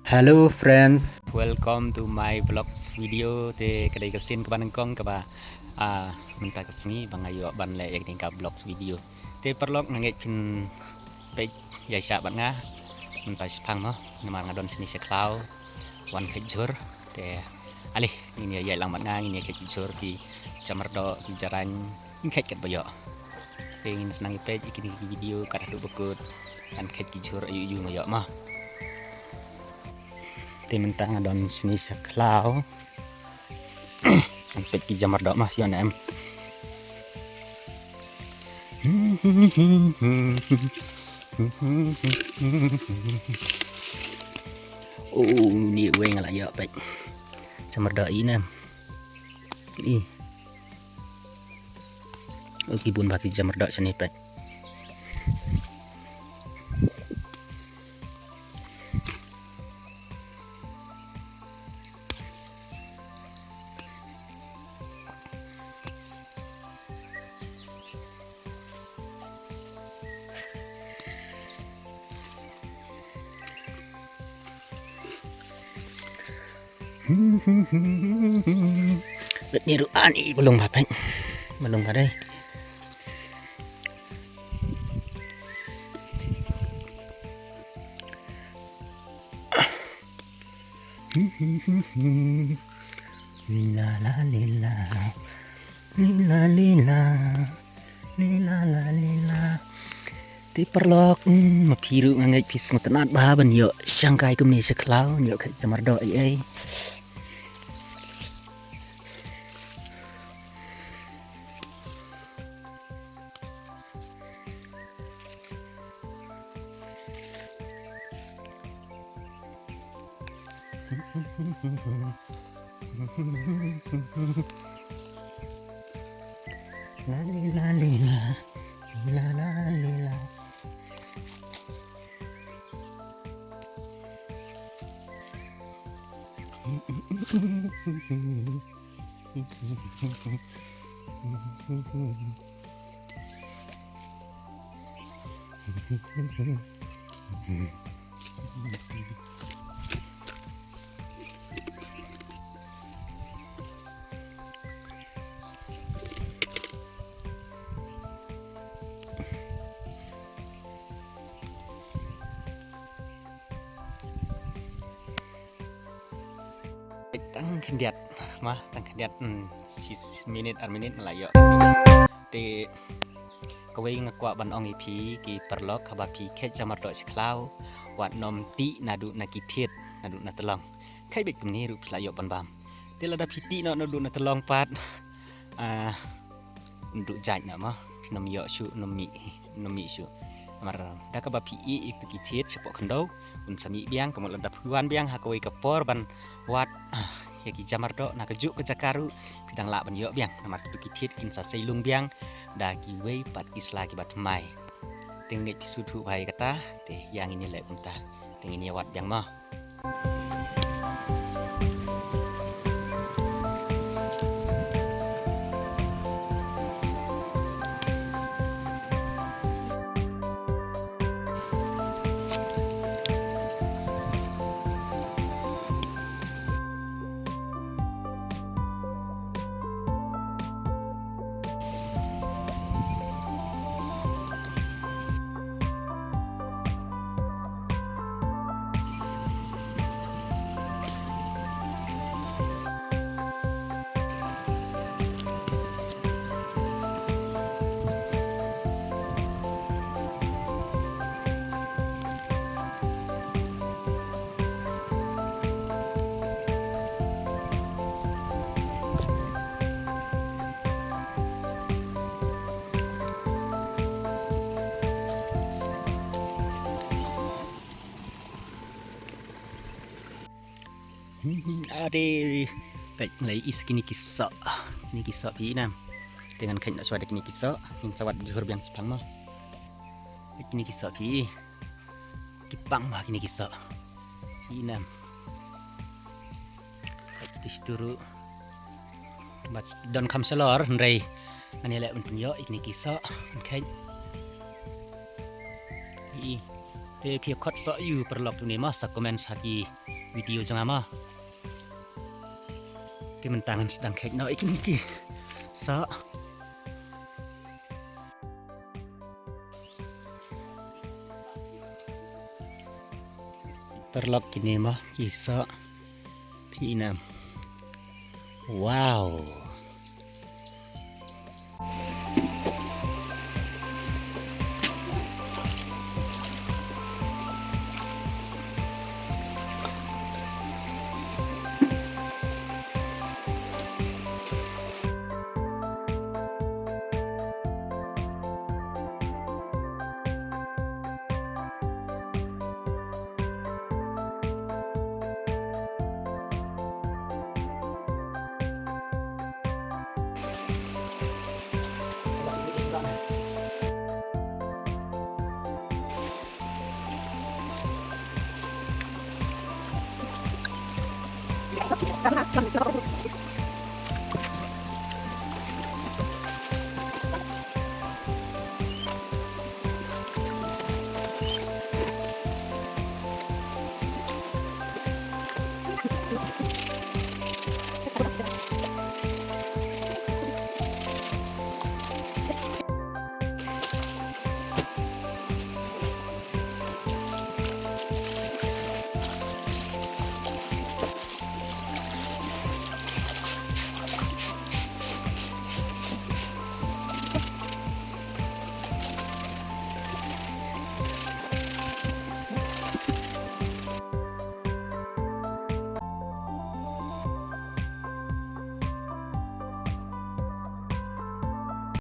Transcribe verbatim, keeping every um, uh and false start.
Hello friends, welcome to my vlogs video. Te ka dei ka sien kaba nyngkong kaba, ah, mynta ka sngi ba nga ïoh ban leh ïa kane ka vlogs video. Te paralok, nga ngeit phin peit ïaishah bad nga mynta shaphang mo, namar nga don shane sha khlaw wan kheit jhur. Te ale ngin ïa ïaid lang bad nga, ngin ïa kheit jhur ki jamrdoh, ki jarain, ngin kheit katba ïoh. Te ngin sa nang ïa peit ïa kine ki video kat haduh ba kut ngan kheit ki jhur aïu aïu nga ïoh mo. Te mynta nga don shane sha khlaw. Ngan peit ki jamrdoh mo, ïoh ne em. Oh, une uwei nga la ïoh, peit. Jamrdoh, i ne em. I. Oh, ki bun bha ki jamrdoh shane, peit. Bad ni ruh ani ba long bha, peit. Ba long bha dei. Lila la lila, lila lila, lila la lila. Te paralok, mm, ma phi ruh nga ngeit phi sngewtynnat bha ban ïoh shangkai kumne sha khlaw, ïoh kheit jamrdoh ei ei. La li la li la, la la li la. Tang khyndiat, ma, tang khyndiat, hmm, shi minit, ar minit, nga la ïoh. Te kawei nga kwah ban ong ïa phi ki paralok, haba phi kheit jamrdoh sha khlaw, wat nym tih naduh na ki thied, naduh na tyllong. Kheit beit kumne ruh phi la ïoh ban bam. Te lada phi tih noh naduh na tyllong pat, ah, ym duh jait noh mo, phin ym ïoh shuh, ym mih, ym mih shuh. Namar da kaba phi ïeh ïa kitu ki thied shapoh khyndew, un sa mih biang, ka mut lada phi wan biang ha kawei ka por ban wad, ah, ïa ki jamrdoh na kajuh ka jaka ruh, phi dang lah ban ïoh biang, namar kitu ki thied kin sa sei lung biang da kiwei pat ki sla kiba thymmai. Te nga ngeit phi sngewthuh bha ïa kata, te ïa ngin ïa leh kumta, te ngin ïa wad biang mo. Ade, peit, nga la ïohi sa kine ki soh. Kine ki soh phi i nam. Te ngan kheit noh shuwa da kine ki soh. Ngin sa wad jhur biang shaphang mo. Peit kine ki soh phi i. Ki pang bha kine ki soh. Phi i nam. Peit kitu shatu ruh. Bad don kham shalor, hynrei ngan ïaleh ban pynïoh ïa kine ki soh, ban kheit. Phi i. Te phi ïa khot soh aïu paralok tuni mo, sa comment ha ki Video jong nga mo. Te mynta ngan sdang kheit noh ïa kine ki soh. Paralok, kine mo ki soh. Phi i nam. Wow.